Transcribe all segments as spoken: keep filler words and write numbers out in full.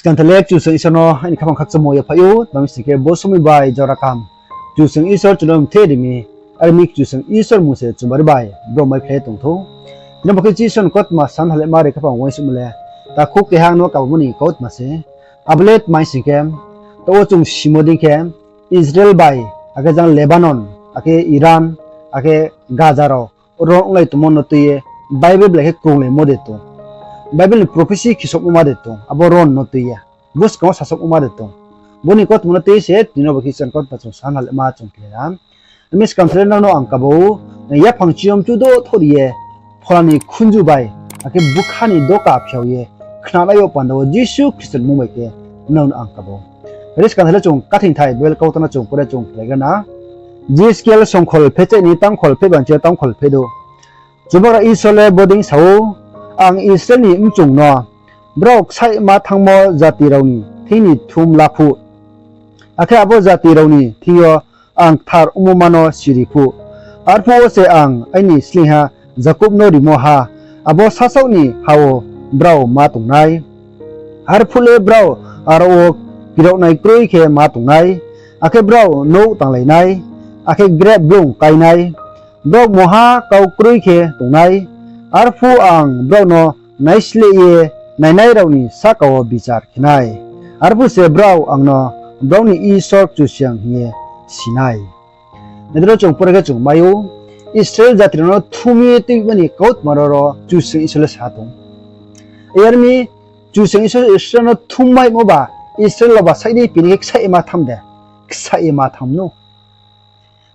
Skang tha le Kchusoyang Isor no aini khaphang khakchangmo yaphaih ou, tma mi sing khe bo somoi bai jora kaham Kchusoyang Isor chung no mthe ri mi, are mi Kchusoyang Isor mmung se chung bari bai brom bai phlai tong thou. Tini bo khe Isor ni kautma san halema ri khaphang uaingsouhmo le, takhu keha ang no kabamo ni kautma se. Abo le tma mi sing khe, taoh wo chung simo dei khe, Israel bai, akhe jang Lebanon, akhe Iran, akhe Gaza rao, ron onglai tongmo no tui ye, Bible bai khe krunglaimo de tong. Bible ni prophecy khisouhmo ma de tong, abo ron no tui ye. Buskang wo sasaohmo ma de tong. Bo ni kautma no tui se, tini bo khe Isor ni kautma chung san halema chung khe na. Ami skang tha le nang no ang kabo, yaphang chiyom chudo thori ye, phola ni khunju bai, akhe bukha ni doka phiao ye, khnanai yo panda wo Jisu Khristo ni mmung bai khe nang no ang kabo. Re skang tha le chung kathing thai Bible kautma no chung pore chung phlaigra na. Jiskel songkhol phechaih ni tangkhol pheh banchi tangkhol pheh do. Chubagra Isor le bodei sa ou, ang Israel ni mchung no, brao ksaihma thanngmo jati rao ni thing ni thum la phuh, akhe abo jati rao ni thing yo ang kthar ongmo ma no siri phuh, arphuh wo se ang aini sleingha Jakob no rimo ha, abo sasaoh ni ha wo brao ma tong nai. Arphuh le brao aro wo kiraonai kroi khe ma tong nai, akhe brao nouh tanglai nai, akhe grep blung kái nai, brao mungha kau kroi khe tong nai. Arphuh ang brao no naisleh ye nainai rao ni sahka wo bichar khe nai. Arphuh se brao ang no brao ni Isor Kchusoyang hing ye si nai. Nai di ro, chung pore khe chung mai ou, Israel jati rao no thum ye tuimo ni kautma rao ro Kchusoyang Isor le sa tong. Yar mi Kchusoyang Isor Israel no thum maimo ba, Israel rao ba saih dei pini khe ksaih ye ma tham de, ksaih ye ma tham nou.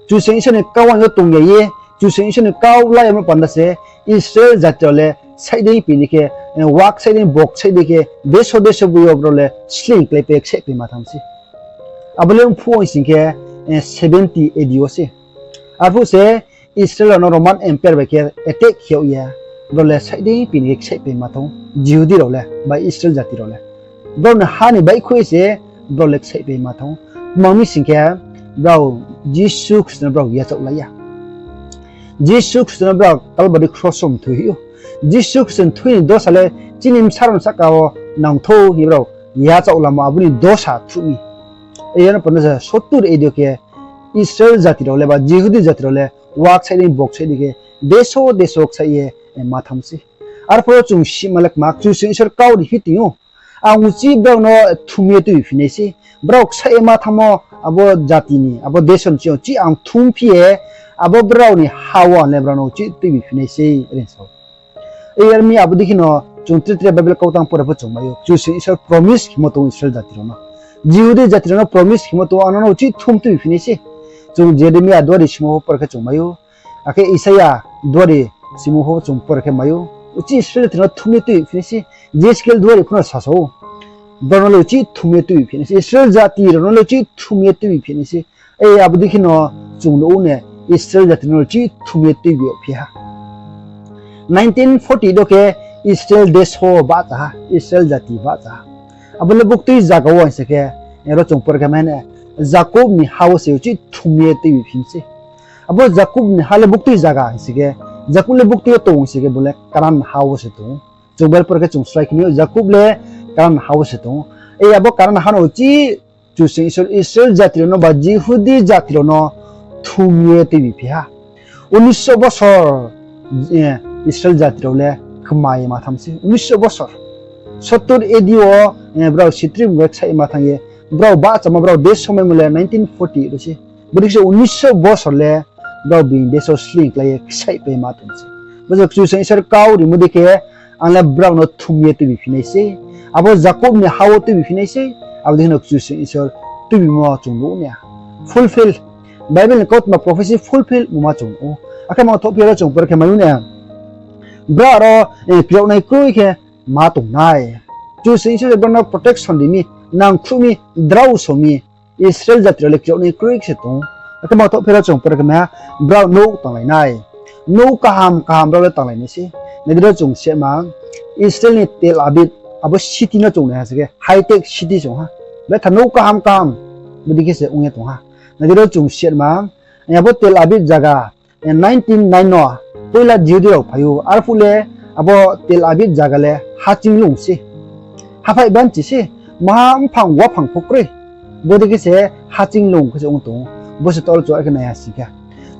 Kchusoyang Isor ni kau ang yo tong ya ye, Kchusoyang Isor ni kau la yamo panda se, Israel jati rao le saih dei pini khe, wak saih dei, bok saih dei khe, deso deso boi yo brao le sleing kláipai ksaihpai ma tham se. Abo le ongphuh wo sing khe, seventy A D wo se. Arphuh se Israel rao no Roman Empire bai khe attack khe yag ye, brao le saih dei pini khe ksaihpai ma thanng ou, Jihudi rao le, ba Israel jati rao le. Brao ni ha ni baihkhouh ye se brao le ksaihpai ma thanng ou. Tma mi sing khe, brao Jisu Khristo no brao yachaoh la ya. Jisu Khristo no brao Kalbari kros wo mthoi hoih ou. Jisu Khristo ni mthoi ni dosa le chini bsa rao ni sahka wo nang thou hing ye brao yachaoh lamo abo ni dosa thruh mi. Yar no panda se sottur A D khe Israel jati rao le ba Jihudi jati rao le wak saih dei, bok saih dei khe deso deso ksaih ye ma tham se. Arphuh wo chung sima le kma, Kchusoyang Isor kau ri phi tong ou. Ang uchih brao no thum ye tuibi phi nai se. Brao ksaih ye ma thanngmo abo jati ni, abo deso ni ching uchih ang thum phi ye, abo brao ni ha wo ang le brao no uchih tuibi phi nai se, are sa ou. Yar mi abo dei khe no chung tre tre Bible kautang pore pho chung mai ou. Kchusoyang Isor promise khemo tong ou Israel jati rao no. Jihudi jati rao no promise khemo tong ou, ang no uchih thum tuibi phi nai se. Chung Jeremiah duari simo pho pore khe chung mai ou. Akhe Isaia duari simo pho chung pore khe mai ou. Uchih Israel jati rao no thum ye tuibi phi nai se. Jehezkiel duari pho no sasa ou. Brao no le uchih thum ye tuibi phi nai se. Israel jati rao no le uchih thum ye tuibi phi nai se. Abo dei khe no chung nuh ou ne, Israel jati rao no le uchih thum ye tuibi yagphi ha. Nineteen forty do khe Israel deso bahcha ha, Israel jati bahcha ha. Abo le buktui zaga wo hing se khe, aro chung pore khe mai na, Jakob ni ha wo se uchih thum ye tuibi phi nai se. Abo Jakob ni ha le buktui zaga hing se khe, Jakob le buktui yo tong hing se khe, bo le Kanan ha wo se tong ou. Chung Bible pore khe chung srai khe mai ou, Jakob le Kanan ha wo se tong ou. Abo Kanan ha no uchih Kchusoyang Isor Israel jati rao no ba Jihudi jati rao no thum ye tuibi phi ha. Unisho bosor Israel jati rao le kma ye ma tham se. Unisho bosor. Sottur A D wo brao sitri mung ksaih ye ma thanng ye, brao bahchamo, brao deso maimo le nineteen forty ro se. Bodei khe se unisho bosor le brao bini deso sleing klái ye ksaihpai ma tong se. Bo se Kchusoyang Isor kau rimo dei khe, ang le brao no thum ye tuibi phi nai se. Abo Jakob ni ha wo tuibi phi nai se. Abo dei khe no Kchusoyang Isor tuibimo chung nuh nai ya. Fulfill. Bible ni kautma prophecy fulfill ongmo ma chung nuh ou. Akhe mangthohphi aro chung pore khe mai ou ne, brao aro kiraonai kroi khe ma tong nai. Kchusoyang Isor se brao no protection ri mi, nangkhruh mi, drao so mi, Israel jati rao le kiraonai kroi khe se tong ou. Akhe mangthohphi aro chung pore khe mai ha, brao nouh tanglai nai. Nouh kaham kaham brao le tanglai nai se. Nai di ro chung sima, Israel ni Tel Aviv, abo city no chung nai ha se khe high-tech city se ong ha. Betha nouh kaham kaham, bodei khe se ong ye tong ha. Nai di ro chung sima, abo Tel Aviv zaga, nineteen nine no poila Jihudi rao phai ou, arphuh le abo Tel Aviv zaga le haching lung se, haphaih banchi se. Maha mphang waphang pho kroi. Bodei khe se haching lung khe se ong tong ou. Bo se tol chung are khe nai ha sing khe,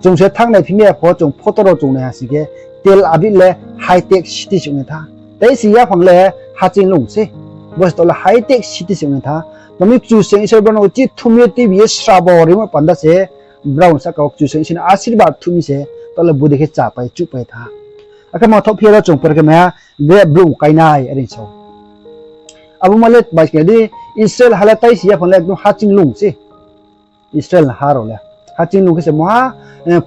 chung se thanng nai phi mi ya pho, chung photo rao chung nai ha sing khe, Tel Aviv le high-tech city se ong ye tha. Tei se yaphang le haching lung se. Bo se tol le high-tech city se ong ye tha. Mami Kchusoyang Isor brao no chih thum ye tuibi ye srabo rimo panda se, brao ni sahka wo Kchusoyang Isor ni asirbad thum mi se, tol le bodei khe chápai chuhpai tha. Akhe ma thoh phi ya ro chung pore khe mai ha, grape blung kainai are sa ou. Abo ma le bai khe nai di, Israel ha le tei se yaphang le ekdom haching lung se. Israel ha rao le haching lung khe se maha,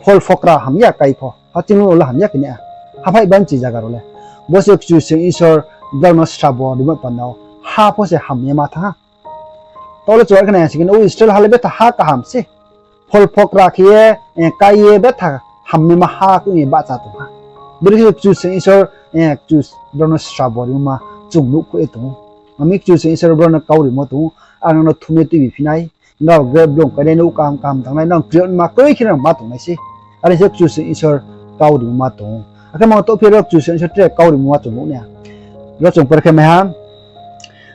phol phokra hamya kai pho. Haching lung rao le hamya khe nai ha. Haphaih banchi zaga rao le. Bo se Kchusoyang Isor brao no srabo rimo panda wo ha pho se hamya ma thanng ha. Tol le chung are khe nai ha sing khe, o Israel ha le betha ha kaham se. Phol phokra khe ye, kai ye betha hamya ma ha khe ong ye bahcha tong ha. Bodei khe Kchusoyang Isor, Kchusoyang brao no srabo rimo ma chung nuhkhouh ye tong ou. Mami Kchusoyang Isor brao no kau rimo tong ou, ang nang no thum ye tuibi phi nai, nrao grape blung kainai, nouh kaham kaham tangnai, nang kri yagnaima kroi khe nang ma tongnai se. Are se Kchusoyang Isor kau rimo ma tong ou. Akhe ma thoh phi ya ro Kchusoyang Isor tre kau rimo ma chung nuh nai ha. Ro chung pore khe mai ha,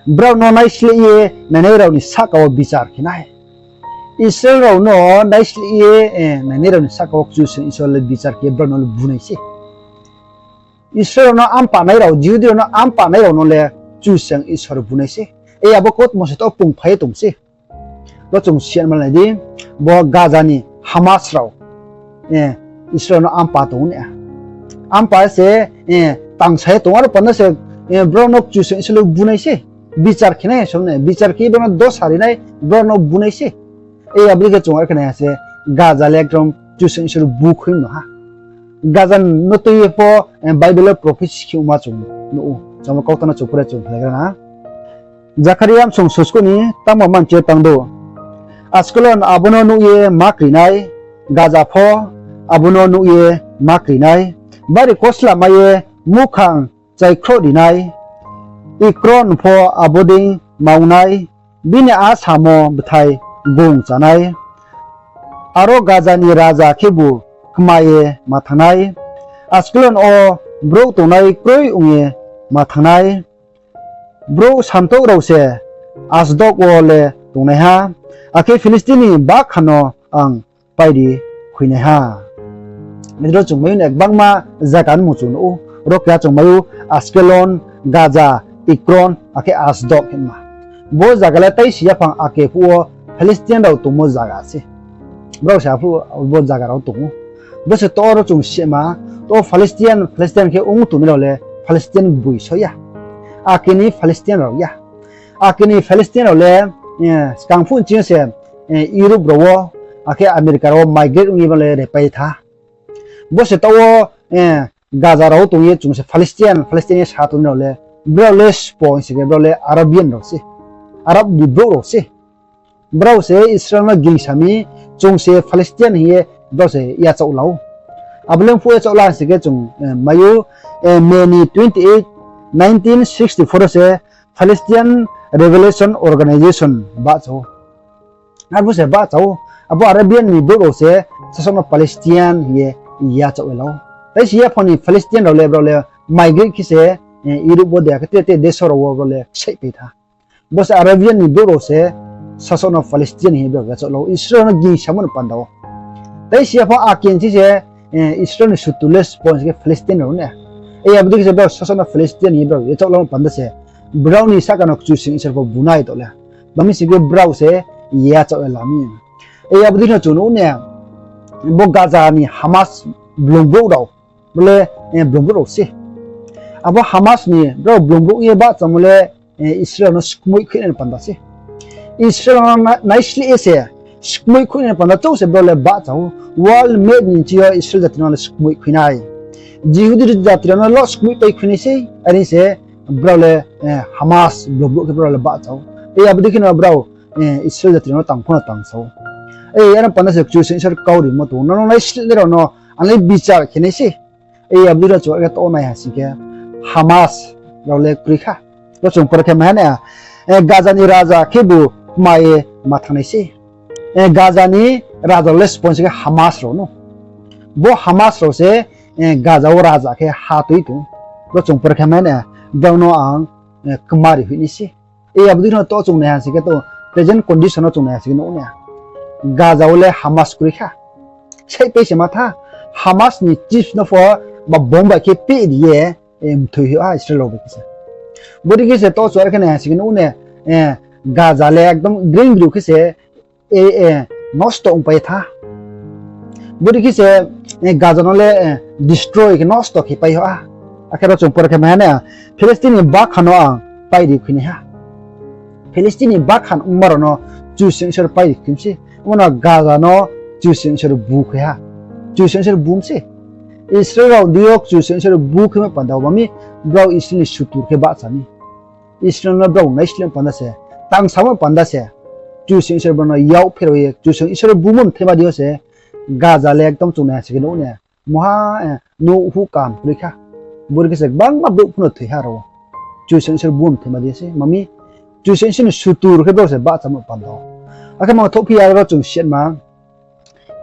brao no naisleh ye nainai rao ni sahka wo bichar khe nai. Israel rao no naisleh ye, nainai rao ni sahka wo Kchusoyang Isor le bichar khe brao no le bu nai se. Israel rao no ampanai rao, Jihudi rao no ampanai rao no le Kchusoyang Isor bu nai se. Ei abo kautma se to pungphai ye tong se. Ro chung siyan malai di, bo Gaza ni Hamas rao Israel no ampa tong ou na. Ampa se, tangsa ye tong, aro panda se, brao no Kchusoyang Isor le bu nai se. Bichar khe nai, som nai, bichar khe brao no dosa ri nai, brao no bu nai se. Ei abo dei khe chung are khe nai ha se, Gaza le ekdom Kchusoyang Isor bu khui no ha. Gaza no tui ye pho, Bible wo prophecy khe ongma chung nuh ou. Chung bo kautma no chung pore chung khlaigra na. Zakharia bsong susko ni tangmo manche tangdou. Askelon abo no nuh ye ma kri nai, Gaza pho abo no nuh ye ma kri nai, bari kosla mai ye muhkhang chaikhroh ri nai, Ekron pho abo dei ma ong nai, bini a samo bthai gung chá nai. Aro Gaza ni raja khebu kma ye ma thanng nai, Askelon wo brouh tongnai kroi ong ye ma thanng nai. Brouh samtouh rao se Asdod wo le tongnaiha, akhe Philistin ni bakha no ang pairi khuinaiha. Ro chung mai ou na, gbangma zaga ni mmung chung nuh ou. Ro keha chung mai ou Askelon, Gaza, Ekron, akhe Asdod hingma. Bo zaga le tei se yaphang ake phuh wo Philistine rao tongmo zaga se. Brao se aphuh bo zaga rao tong ou. Bo se to ro chung sima, to Philistine, Philistine khe ong tongnai rao le Philistine gboi so ya. Ake ni Philistine rao ya. Ake ni Philistine rao le, skang phuh ching yo se, Europe rao wo, akhe America rao wo migrate ong ye ba le repai tha. Bo se taoh wo, Gaza rao wo tong ye chung se Philistine, Philistine ye sa tongnai rao le, brao le sbo hing se khe brao le Arabian rao se, Arab ni brouh rao se. Brao se Israel no gingsa mi, chung se Philistine hing ye brao se yachaoh la ou. Abo le mphuh yachaoh la hing se khe chung mai ou, May ni twenty eight, nineteen sixty four wo se Palestine Revolution Organization bahcha ou. Arphuh se bahcha ou, abo Arabian ni brouh rao se sasaoh no Palestine hing ye yachaoh ye la ou. Tei se yaphang ni Palestine rao le brao le migrate khe se, Europe wo de akhe tre tre deso rao wo brao le ksaihpai tha. Bo se Arabian ni brouh rao se sasaoh no Palestine hing ye brao yachaoh la ou, Israel no gingsamo ni panda wo. Tei se yaphang akin chi se, Israel ni sutu le sbo hing se khe Palestine rao ne. Abo dei khe se brao sasaoh no Palestine hing ye brao yachaoh lamo panda se, brao ni sahka no Kchusoyang Isor pho bu nai to le. Bami sing khe brao se yachaoh ye la mi. Abo dei khe no chung nuh ne, bo Gaza ni Hamas blung brouh rao, bo le, blung brouh rao se. Abo Hamas ni brao blung brouh ye bahchamo le, Israel no skmoih khuinai ni panda se. Israel no naisleh ye se skmoih khuinai ni panda chouh se brao le bahcha ou. World map ni chi yo Israel jati no le skmoih khuinai. Jihudi jati rao no lo skmoih pai khuinai sei, are se brao le, Hamas blung brouh khe brao le bahcha ou. Abo dei khe no brao, Israel jati rao no tang pho no tangsa ou. Ano panda se Kchusoyang Isor kau rimo tong ou, nang no naisleh nai rao no ang le bichar khe nai se. Abo dei rao chung are khe to nai ha sing khe, Hamas rao le kroi kha. Ro chung pore khe mai ha na, Gaza ni raja khebu kma ye ma thanng nai se. Gaza ni raja rao le sbo hing se khe Hamas rao no. Bo Hamas rao se, Gaza wo raja khe ha tui tong ou. Ro chung pore khe mai ha na, brao no ang, kma ri hoih nai se. E abo dei no to chung nai ha sing khe to present condition no chung nai ha sing khe nuh ou na. Gaza wo le Hamas kroi kha. Saipai se ma tha. Hamas ni chief no pho ba bomb bai khe peh ri ye, mthoi hoih ha Israel rao bai khe se. Bodei khe se to chung are khe nai ha sing khe nuh ou na, Gaza le ekdom greng greu khe se, nosto ongpai tha. Bodei khe se, Gaza no le destroy khe nosto khe pai hoih ha. Akhe ro chung pore khe mai ha na, Philistine ni bakhan no ang pai ri khui nai ha. Philistine ni bakhan ongma rao no Kchusoyang Isor pai ri khui mi se. Omo no Gaza no Kchusoyang Isor bu khui ha. Kchusoyang Isor bu mi se. Israel rao dei yo Kchusoyang Isor bu khuimo panda wo ba mi, brao Israel ni sutur khe bahcha mi. Israel no brao naisleh panda se, tangsamo panda se, Kchusoyang Isor brao no yak pherao ye, Kchusoyang Isor bumo mthaima dei yo se, Gaza le ekdom chung nai ha sing khe nuh ou na, mungha, nouh huh kaham kroi kha. Bodei khe se gbangma brouh pho no thoi ha aro wo. Kchusoyang Isor bumo mthaima dei yo se, ma mi, Kchusoyang Isor ni sutur khe brao se bahchamo panda wo. Akhe mang thouh phi ya ro chung siatma,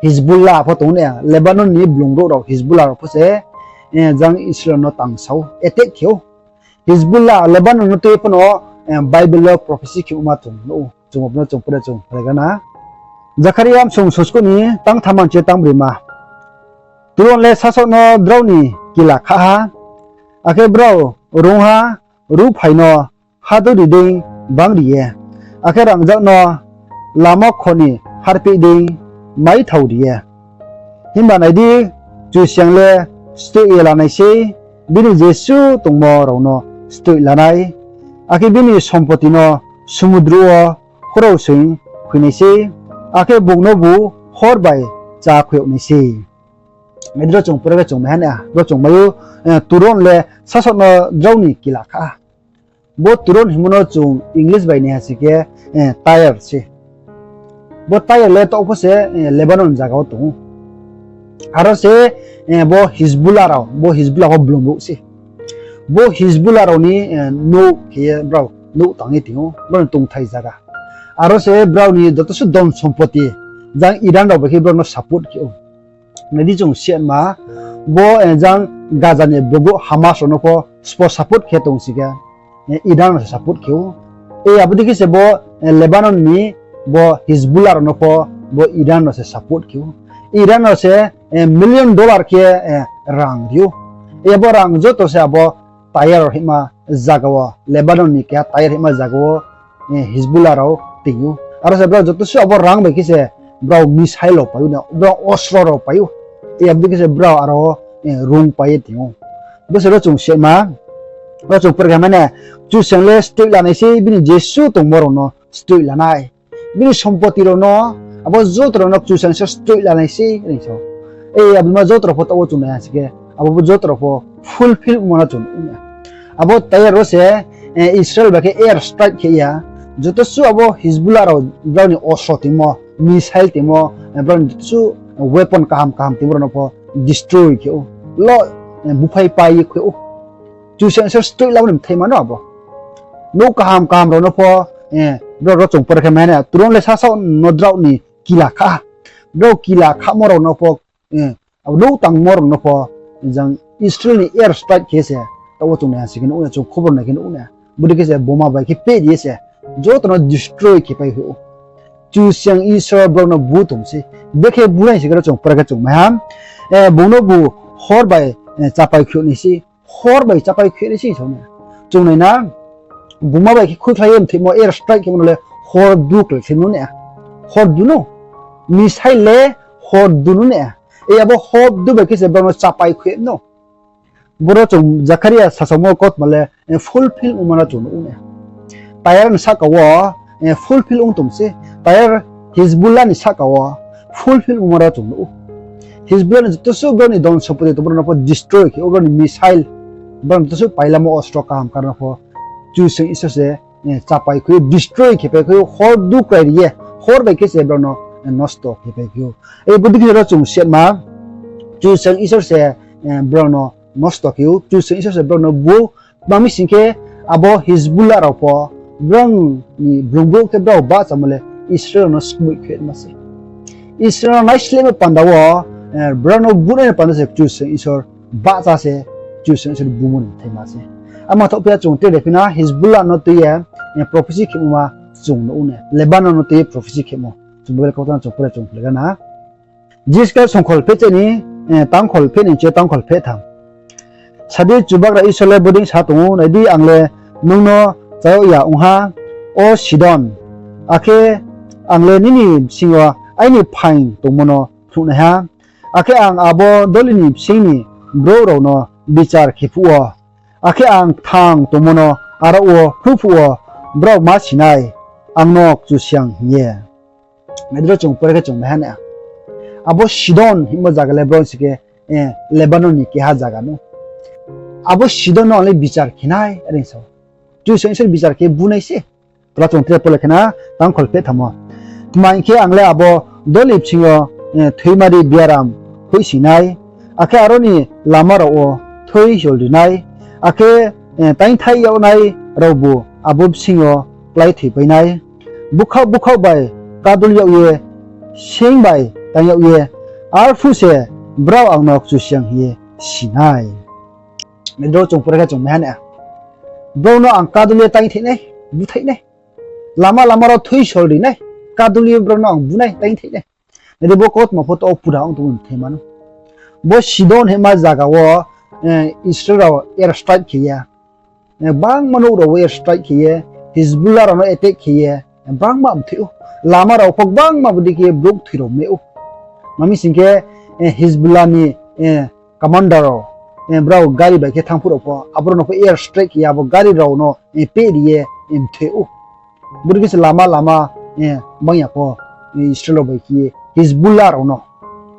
Hezbollah pho tong ou na, Lebanon ni blung brouh rao Hezbollah rao pho se, jang Israel no tangsao, attack khe ou. Hezbollah Lebanon no tui pho no, Bible wo prophecy khe ongma chung nuh ou, chung abo no chung pore chung phlaigra na. Zakharia bsung sosku ni tang tham ni chi tang brima. Turon le sasaoh no drao ni kila kha ha, akhe brao rung ha, ruhphai no hadori dei bang ri ye, akhe rangzag no lama kho ni harpeh dei maithao ri ye. Himba nai di, Kchusoyang le stoih ye la nai sei, bini jesuh tongmo rao no stoih la nai, akhe bini sompoti no sumudru wo khorao soing khui nai sei, akhe bung nobu hor bai chá khui yag nai sei. Nai di, ro chung pore khe chung mai ha na, ro chung mai ou, Turon le sasaoh no drao ni kila kha ha. Bo Turon hingmo no chung English bai nai ha sing khe, Tyre se. Bo Tyre le taoh pho se, Lebanon zaga wo tong ou. Aro se, bo Hezbollah rao, bo Hezbollah pho blung brouh se. Bo Hezbollah rao ni, nouh khe ye brao nouh tang ye tong ou, brao ni tongthai zaga. Aro se brao ni joto suh dhon sompoti, jang Iran rao bai khe brao no support khe ou. Nai di chung siatma, bo, jang Gaza ni blung brouh Hamas rao no pho sbo support khe tong sing khe, Iran no se support khe ou. Abo dei khe se bo, Lebanon ni bo Hezbollah rao no pho bo Iran no se support khe ou. Iran no se, million dollar khe, rang ri ou. Abo rang joto se abo Tyre hingma zaga wo, Lebanon ni keha Tyre hingma zaga wo, Hezbollah rao ting ou. Aro se brao joto suh abo rang bai khe se brao missile rao pai ou, brao ostro rao pai ou. Abo dei khe se brao aro, rung pai ye ting ou. Bo se ro chung siatma, ro chung pore khe mai na, Kchusoyang le stoih la nai sei, bini jesuh tongmo rao no stoih la nai. Bini sompoti rao no, abo joto rao no Kchusoyang Isor stoih la nai sei, hing sa ou. Abo ma joto rao pho taoh wo chung nai ha sing khe, abo pho joto rao pho fulfill ongmo no chung nuh ou na. Abo Tyre wo se, Israel bai khe air strike khe ya, joto suh abo Hezbollah rao brao ni ostro tingmo, missile tingmo, brao ni joto suh weapon kaham kaham tingmo rao no pho destroy khe ou. Lo, buphai pai ye khui ou. Kchusoyang Isor stoih lamo ni mthaima no abo. Nouh kaham kaham rao no pho, brao ro chung pore khe mai na, Turon le sasaoh no drao ni kila kha. Brao kila khamo rao no pho, abo nouh tangmo rao no pho, jang Israel ni air strike khe se, taoh wo chung nai ha sing khe nuh ou na, chung khobor nai khe nuh ou na. Bodei khe se boma bai khe peh ri ye se, joto no destroy khe pai hoih ou. Kchusoyang Isor brao no bu tong sei. Bekhe bu nai sing khe ro chung pore khe chung mai ha. Bung nobu hor bai, chápai khui yag nai sei. Hor bai chápai khui yag nai sei sa ou na. Chung nai na, buma bai khe khuikhlai ye mthoimo air strike khemo no le hor du klái khe no na. Hor du no. Missile le hor du no na. Abo hor du bai khe se brao no chápai khui yag no. Boro chung Zakharia sasaomo kautma le, fulfill ongma no chung nuh ou na. Tyre ni sahka wo, fulfill ong tong se. Tyre Hezbollah ni sahka wo fulfill ongma no chung nuh ou. Hezbollah ni joto suh brao ni dhon sompoti tongmo rao no pho destroy khe ou, brao ni missile, brao ni joto suh pailamo ostro kaham kaham rao no pho Kchusoyang Isor se, chápai khui ou, destroy khe pai khui ou, hor du klái ri ye, hor bai khe se brao no, nosto khe pai khui ou. Bodei khe ro chung siatma, Kchusoyang Isor se, brao no nosto khe ou, Kchusoyang Isor se brao no bu ou, tma mi sing khe abo Hezbollah rao pho, brao ni blung brouh khe brao bahchamo le Israel rao no skmoih khe ma se. Israel rao naislehmo panda wo, brao no bunai ni panda se Kchusoyang Isor bahcha se, Kchusoyang Isor bumo ni mthaima se. Ama thoh phi ya chung tre de phi na Hezbollah no tui ye, prophecy khemo ma chung nuh ou ne. Lebanon no tui ye prophecy khemo. Chung Bible kautang chung pore chung phlai gana. Jiskel songkhol pheh cheni, tangkhol pheh ni chi tangkhol pheh tham. Sadi Chubagra Isor le bodei sa tong ou, nai di, ang le nung no cha yag ya ong ha, O Sidon, akhe ang le nini bsing yo aini phaing tongmo no phnuhnaiha, akhe ang abo doli ni bsing ni brouh rao no bichar khe phuh wo, akhe ang kthang tongmo no aro wo phnuh phuh wo brao ma si nai, ang no Kchusoyang hing ye. Nai di ro chung pore khe chung nai ha na. Abo Sidon hingmo zaga le bro si khe, Lebanon ni keha zaga no. Abo Sidon no ang le bichar khe nai, are sa ou. Kchusoyang Isor bichar khe bu nai se. Tla chung tre pore khe na, tangkhol pheh tham wo. Tma hing khe, ang le abo doli bsing yo thoimari biaram hoihsoing nai, akhe aro ni lama rao wo thoi yol ri nai, akhe taingthaih yag nai raobu abo bsing yo klái thoipai nai. Búkhaoh búkhaoh bai kádul yag ye, seing bai taing yag ye, arphuh se brao ang no Kchusoyang hing ye si nai. Nai di ro chung pore khe chung nai ha na. Brao no ang kádul ye taingthaih nai, búthaih nai. Lama lama rao thoi yol ri nai, kádul ye brao no ang bu nai, taingthaih nai. Nai di, bo kautma pho to pura ong tongmo mthaima no. Bo Sidon hingma zaga wo Israel rao air strike khe ye, gbangma nouh rao wo air strike khe ye, Hezbollah rao no attack khe ye, gbangma mthaih ou. Lama rao pho gbangma bodei khe brouh thoi rao meh ou. Tma mi sing khe, Hezbollah ni commander rao, brao gari bai khe thanng phuh rao pho, abo rao no pho air strike khe ye abo gari rao no peh ri ye mthaih ou. Bodei khe se lama lama bang ya pho, Israel rao bai khe ye Hezbollah rao no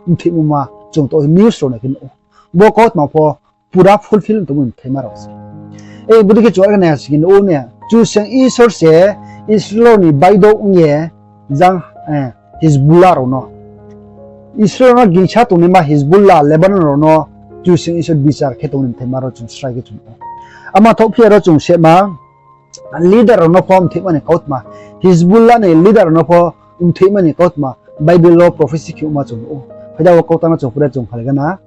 mthaihmo ma chung to news rao nai khe nuh ou. Bo kautma pho pura fulfill tongmo mthaima rao se. Bodei khe chung are khe nai ha sing khe nuh ou ne, Kchusoyang Isor se Israel rao ni baidouh ong ye jang Hezbollah rao no, Israel rao no gingsa tongnaima Hezbollah, Lebanon rao no Kchusoyang Isor bichar khe tongmo mthaima rao chung srai khe chung nuh ou. Ama thoh phi ya ro chung sehma, leader rao no pho mthaihma ni kautma, Hezbollah ni leader rao no pho mthaihma ni kautma Bible wo prophecy khe ongma chung nuh ou. Phai da, wo kautang no chung pore chung phlai gana.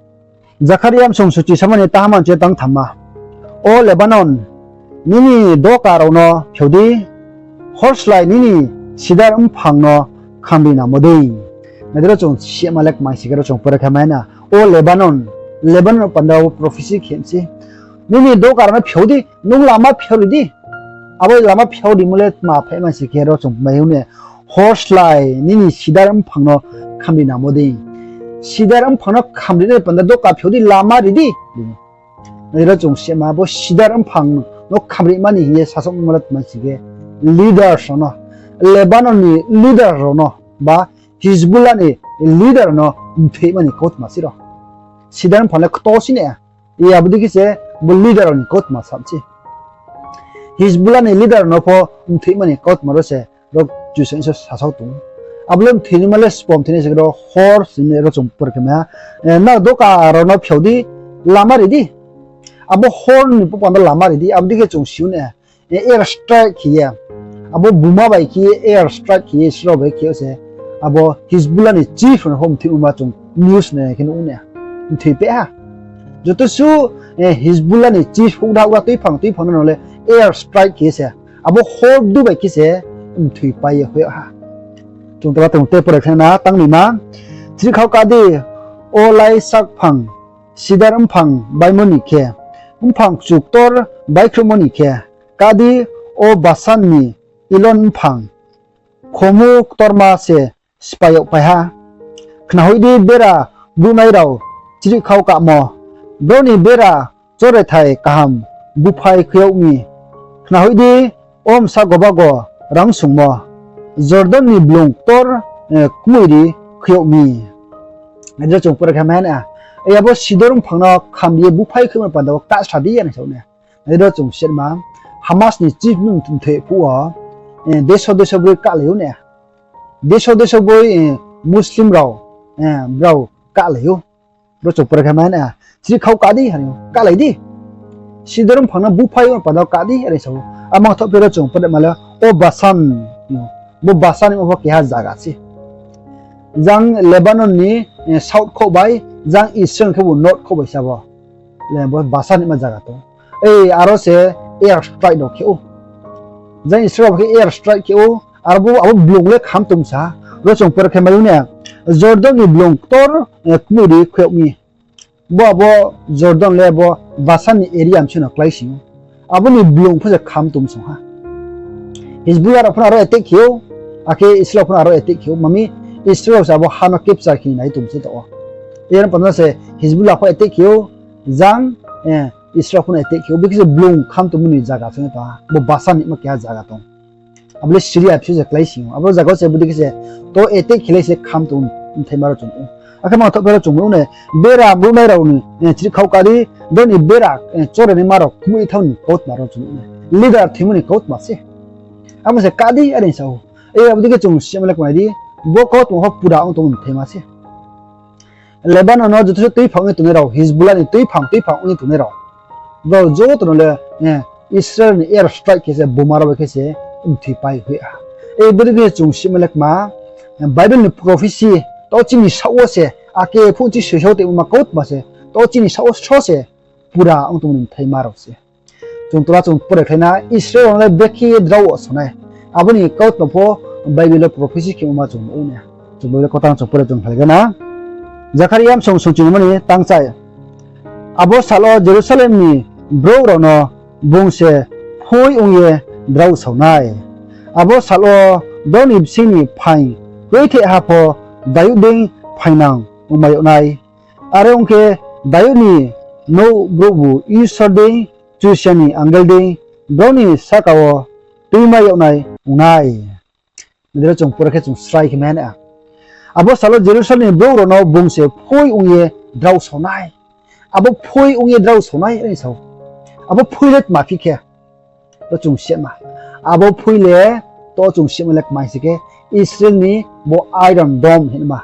Zakharia bsong suchi sama ni taha man chi tang thamma. O Lebanon, nini doka rao no phiao di, hor slái nini sidar mphang no khamri namo dei. Nai di ro chung sehma le kmai si khe ro chung pore khe mai na. O Lebanon, Lebanon panda wo prophecy khe mi se. Nini doka rao no phiao di, nung lama phiao ri di. Abo lama phiao rimo le tma phaima si khe ro chung mai ou ne. Hor slái nini sidar mphang no khamri namo dei. Sidar mphang no khamri nai panda doka phiao di, lama ri di. Nai di ro chung sehma, bo sidar mphang no khamrima ni hing ye sasaoh mo le tma si khe, leaders rao no, Lebanon ni leader rao no, ba Hezbollah ni leader rao no mthaihma ni kautma se ro. Sidar mphang le kto si ne, abo dei khe se bo leader rao ni kautma sa mi se. Hezbollah ni leader rao no pho mthaihma ni kautma ro se, ro Kchusoyang Isor sasaoh tong ou. Abo le mthainaima le sbo mthainai se khe ro hor sini ro chung pore khe mai ha. Nrao doka rao no phiao di, lama ri di. Abo hor ni panda lama ri di, abo dei khe chung si ou ne. Air strike khe ye, abo buma bai khe ye air strike khe ye Israel bai khe ye se, abo Hezbollah ni chief rao no pho mthaihmo ma chung news nai khe nuh ou ne. Mthoi peh ha. Joto su Hezbollah ni chief houhgra houhgra tuiphang tuiphang no le air strike khe ye se, abo hor du bai khe se mthoi pai ye hoih ha. Chung tla tong te pore khe na tang ni ma. Chrihkhao ká di, o laisak phang, sidar mphang baimo ni khe, mphang kchu ktor baikhruhmo ni khe, ká di, o Basan ni ilon mphang, khomu ktorma se sphái yagpai ha. Khnahoih di, bera bruhnai rao chrihkhao kamo, brao ni bera chorethai kaham búphai khui yag mi. Khnahoih di, o bsa gobago rang sungmo, Jordan ni blung ktor kmoiri khui yag mi. Nai di ro chung pore khe mai na, abo sidar mphang no khamri ye búphai khuimo panda wo kahsa di ya ni sao ne. Nai di ro chung sehma, Hamas ni chief no mthoi phuh wo, deso deso broi kahlai ou ne. Deso deso broi Muslim rao, brao kahlai ou. Ro chung pore khe mai na, chrihkhao ká di, ha ni kahlai di. Sidar mphang no búphai yo panda wo ká di, are sao. Amang thoh phi ro chung pore ma le, o Basan, bo Basan ni mo pho keha zaga se. Jang Lebanon ni south khouh bai, jang Israel khebu north khouh bai se abo. Bo Basan ni ma zaga tong. Aro se air strike rao khe ou. Jang Israel rao khe air strike khe ou, aro abo blung le kham tong sa ha. Ro chung pore khe mai ou na, Jordan ni blung ktor, eh, kmui ri khe yag mi. Bo abo Jordan le abo Basan ni area msing no klái sing ou. Abo ni blung pho se kham tong song ha. Hezbollah rao pho no aro attack khe ou, akhe Israel rao pho no aro attack khe ou. Mami Israel rao se abo ha no capture khe nai tong se taoh wo. Iran panda se Hezbollah pho attack khe ou, jang, eh, Israel pho no attack khe ou. Bo khe se blung kham tongmo ni zaga chung tong ha. Bo Basan ni ma keha zaga tong. Abo le Syria bsing se klái sing ou. Abo zaga wo se bodei khe se to attack khe lai se kham tong bthaima rao chung ou. Akhe mangthoh phi aro chung ou na, bera brouhnai rao ni, eh, chrihkhau ka di, brao ni bera, eh, choranaima rao kmui thao ni kautma rao chung ou na. Leader thoimo ni kautma se. Abo se ka di are sa ou. E, abo dei khe chung sima le kmai di, bo kautma pho pura ong tongmo bthaima se. Lebanon no joto se tuiphang ong ye tongnai rao, Hezbollah ni tuiphang, tuiphang ong ye tongnai rao, brao joto no le, eh, Israel ni air strike khe se, boma rao bai khe se, mthoipai hoih ha. E, bodei khe chung sima le kma, eh, Bible ni prophecy, to chini saoh wo se, ake phuh chi soisao tongma kautma se, to chini saoh wo so se, pura ong tongmo ni bthaima rao se. Chung tora chung pore khlai na, Israel rao no le brekhe ye drao wo so nai. Abo ni kautma pho Bible wo prophecy khe ongma chung nuh ou na. Chung Bible kautang chung pore chung khlai na. Jakharia bsong songchinimo ni tangchai. Abo sal wo Jerusalem ni brouh rao no bung se phoi ong ye drao sao nai. Abo sal wo brao ni bsing ni phaing kroitheh ha pho Dayud dei phaingnang ongmai yag nai. Are ong khe, Dayud ni nouh brouhbu Isor dei, Kchusoyang ni angel dei, brao ni sahka wo tuimai yag nai ong nai. Nai di ro, chung pore khe chung srai khe mai na. Abo sal wo Jerusalem ni brouh rao no bung se phoi ong ye drao sao nai. Abo phoi ong ye drao sao nai, are sa ou. Abo phoi le tma phi khe, ro chung sima. Abo phoi le, to chung sima le kmai se khe, Israel ni bo Iron Dome hingma.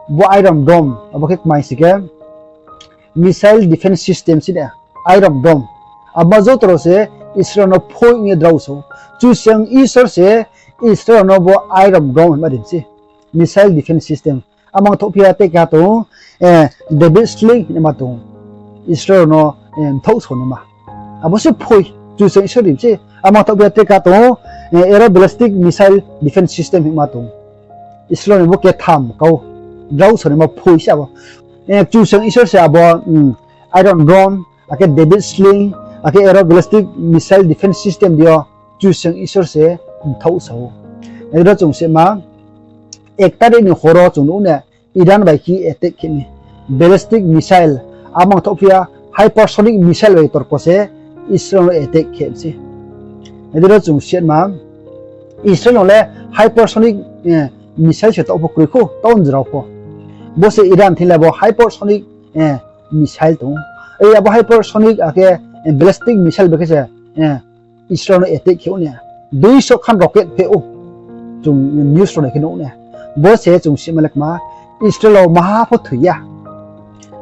Bo Iron Dome, abo khe kmai se khe, missile defense system si de, Iron Dome. Abo joto rao se Israel no phoi ong ye drao sao. Kchusoyang Isor se Israel no bo Iron Dome hingma ri mi se. Missile defense system. Amang thohphi ya tei keha tong, eh, David Sling hingma tong. Israel no, eh, mthaoh sao naima. Abo se phoi, Kchusoyang Isor ri mi se. Amang thohphi ya tei keha tong, eh, aeroballistic missile defense system hingma tong. Israel ni bo ketham kau drao sao naima phoi se abo. Eh, Kchusoyang Isor se abo, mm, Iron Dome, akhe David Sling, akhe aeroballistic missile defense system di yo Kchusoyang Isor se mthaoh sao. Nai di ro chung sima, ek tarik ni hor wo chung nuh na, Iran bai khe attack khe mi. Ballistic missile, amang thohphi ya hypersonic missile bai torko se Israel no attack khe mi se. Nai di ro chung sima, Israel no le hypersonic, eh, missile se taoh pho kroi khou, taoh ni jora pho. Bo se Iran thing le bo hypersonic, eh, missile tong ou. Ei, abo hypersonic akhe, eh, ballistic missile bai khe se, eh, Israel no attack khe ou na. Duiso khan rocket pheh ou. Chung news rao nai khe nuh na. Bo se chung sima le kma, Israel rao maha pho thoi ya.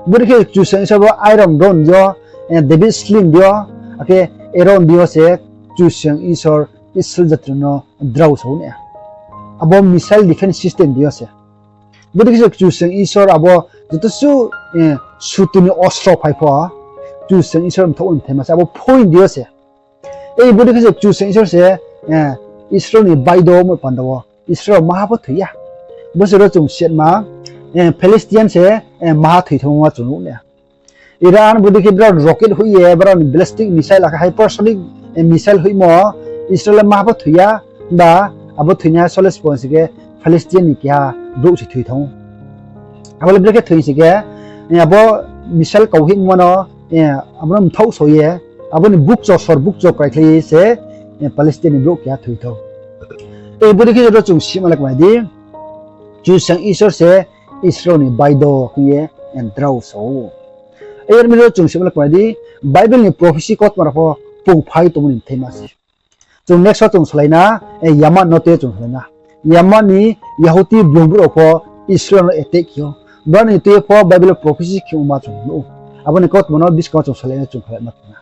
Bodei khe Kchusoyang Isor bo Iron Dome di yo, eh, David Sling di yo, akhe Iron di yo se Kchusoyang Isor Israel jati rao no drao sao na. Abo missile defense system di yo se. Bodei khe se Kchusoyang Isor abo joto su, eh, sutu ni ostro phai pho, Kchusoyang Isor mthaoh ni bthaima se, abo phoi di yo se. Ei bodei khe se Kchusoyang Isor se, eh, Israel ni baido mo panda wo Israel maha pho thoi ya. Bo se ro chung sima, eh, Palestine se, eh, maha thoi thangma chung nuh na. Iran bodei khe brao rocket hoih ye, brao ni ballistic missile, akhe hypersonic, eh, missile hoihmo, Israel le maha pho thoi ya, himba abo thoinaiha sole spon se khe Palestine ni keha brouh se thoi thang ou. Abo le brekhe thoi se khe, eh, abo missile kau hoihmo no, eh, abo no mthaoh sao ye, abo ni bukcho sor bukcho kraikhlai ye se, eh, Palestine ni brouh keha thoi thang ou. Ei bodei khe ro chung sima le kmai di, Kchusoyang Isor se Israel ni baido hing ye, eh, drao sao. Ei, are mi ro chung sima le kmai di, Bible ni prophecy kautma rao pho pungphai tongmo ni bthaima se. Chung next wo chung salai na, eh, Yaman no tui ye chung salai na. Yaman ni Yahudi blung brouh rao pho Israel no attack khe ou. Brao ni tui ye pho Bible prophecy khe ongma chung nuh ou. Abo ni kautma no buskang wo chung salai na, chung khlai ma tong na.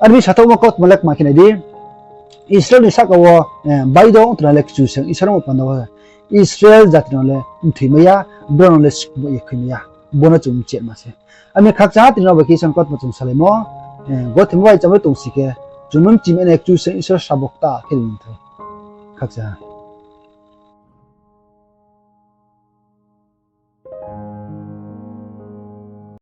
Are mi sathaohmo kautma le kma khe nai di, Israel ni sahka wo, eh, baido ong tongnai le Kchusoyang Isor ongmo panda wo Israel jati no le mthoimai ya, brao no le skmo ye khuimai ya. Bo no chung mchema se. Are mi khakchang ha tini no bai khe Isor ni kautma chung salaimo, eh, gothe bai chamo tong si khe, Chung no mchimai nai Kchusoyang Isor srabo kta khe ri ni thou. Khakchang ha.